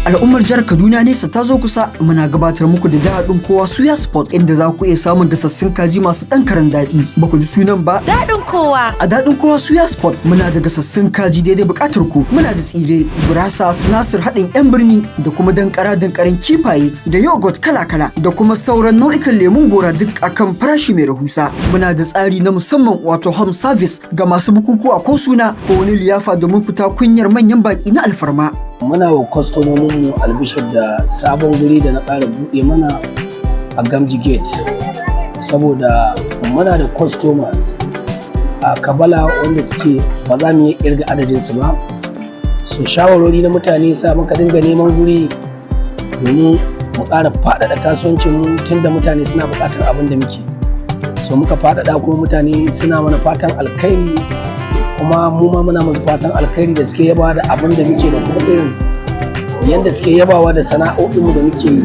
Al'ummar jihar Kaduna, nesa ta zo kusa. Muna gabatar muku da Daɗin Kowa Suya Spot, inda za ku iya samun gasassun kaji masu ɗan karen daɗi. Ba ku ji sunan ba? Daɗin Kowa. A Daɗin Kowa Suya Spot muna da gasassun kaji daidai buƙatar ku. Muna da tsire, gurasa, sinasir, haɗin 'yan birni da kuma dankara dankaren kifaye da yogurt kala-kala da kuma sauran nau'ikan lemun gora, duk akan farashi mai rahusa. Muna da tsari na musamman, wato home service, ga masu bukukuwa ko suna ko wani liyafa domin fita kunyar manyan baƙi na alfarma. Muna wa kwastomominmu albishir da sabon guri da na ƙara buɗe mana a Gamji Gate, saboda muna da customers a Kabala wanda suke ba za mu iya ƙirga adadinsu ba. So shawarwari na mutane sa muka dinga neman guri domin mu ƙara faɗaɗa kasuwancinmu, tunda mutane suna buƙatar abin da muke so. Muka faɗaɗa, kuma mutane suna mana fatan alkhairi, kuma mu ma muna musu fatan alkhairi da suke yabawa da abin da muke da kuma irin yanda suke yabawa da sana'o'inmu da muke yi.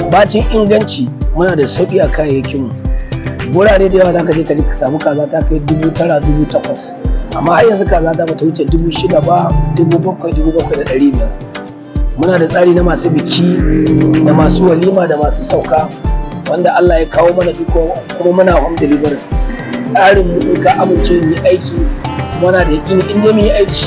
Bacin inganci, muna da sauƙi a kayayyakinmu. Gurare da yawa zaka je ka ji ka samu kaza ta kai 9,000, 8,000, amma har yanzu kaza ta bata wuce 6,000 ba, 7,000, 7,500. Muna da tsari na masu biki da masu walima da masu sauka wanda Allah ya kawo mana duk, kuma muna home delivery. Tsarin mu, in ka amince mu yi aiki, muna da yaƙini in dai mu yi aiki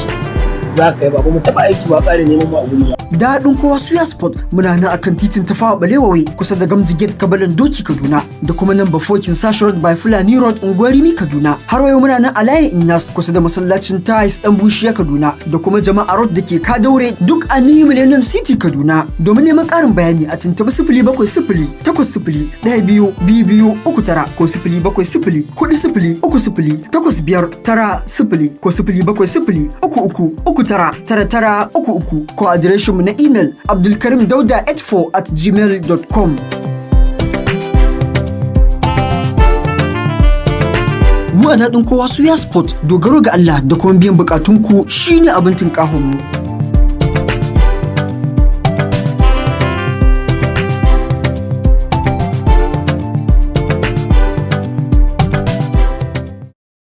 za ka yi ba mu taɓa aiki ba ƙare neman mu a guri ba. Daɗin Kowa Suya Spot muna nan akan titin Tafawa Balewa Way, kusa da Gamji Gate, Kabalan Doki, Kaduna, da kuma nan Bafokin Sash Road by Fulani Road, Unguwar Rimi, Kaduna. Har wayo muna nan a layin Innas, kusa da masallacin Tais Dan Bushiya, Kaduna, da kuma Jama'a Road da ke Kadaure, duk a New Millennium City, Kaduna. Domin neman ƙarin bayani a tuntuɓi 07080122239 ko 07040308590 ko 07033399933 ko adireshinmu na email abdulkarimdauda84@gmail.com. Mu a Daɗin Kowa Suya Spot, dogaro ga Allah da kuma biyan bukatunku shine abin tunƙahonmu.